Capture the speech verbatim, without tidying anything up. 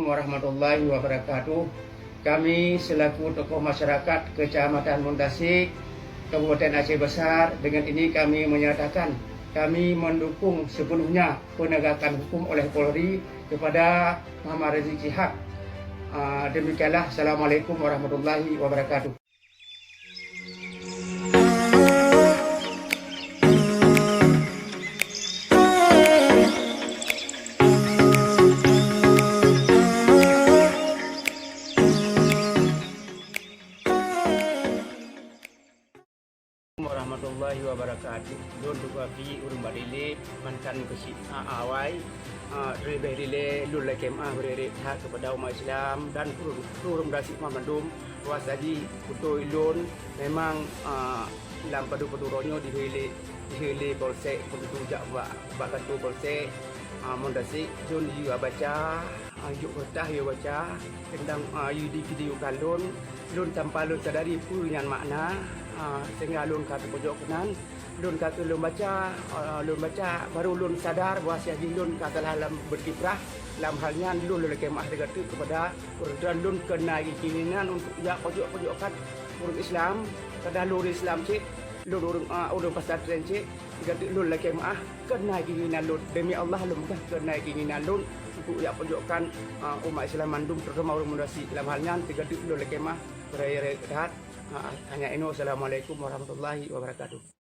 Warahmatullahi wabarakatuh. Kami selaku tokoh masyarakat Kecamatan Muntasik, Kabupaten Aceh Besar, dengan ini kami menyatakan kami mendukung sepenuhnya penegakan hukum oleh Polri kepada Muhammad Rizik Syihab. Ah, demikianlah. Assalamualaikum warahmatullahi wabarakatuh. Warahmatullahi wabarakatuh. Lôn tuka pi ureuëng Badilé, mantan keuchik awai. Ah, leubeh dilée lôn lakée meuáh beureuek that keupada umat Islam dan ureuëng, ureuëng Muntasik mandum. Puasa jih beutôi lôn memang, ah, lam padub-padub uroe nyoe dihilé, dihilé polsek, beutôi jak bak, bak kantor polsek. Ah, Muntasik lôn jiyue baca, ah, jok keureutah yue baca teuntang, ah, yue di video ka lôn, lôn tanpa lôn sadari peue nyan makna, ah, sehingga lôn ka teupojok keunan. Lôn ka keu lôn baca, eh, lôn baca, baru lôn sadar bahwa siah jih lôn ka salah lam berkiprah. Lam hal nyan lôn lakée meuáh teugateuk keupada ureuëng tuan lôn keuhai keinginan untuk jak pojok-pojokkan ureuëng Islam, padahai lôn ureuëng Islam cit, lôn ureuëng, eh, ureuëng pesantren cit, teugateuk lôn lakée meuáh keuhai keinginan lôn. Demi Allah lôn peugah keuhai keinginan lôn untuk jak pojokkan, eh, umat Islam mandum, terutama ureuëng Muntasik. Lam hal nyan teugateuk lôn lakée meuáh beureuek that. Ah, hanya inoe, assalamualaikum warahmatullahi wabarakatuh.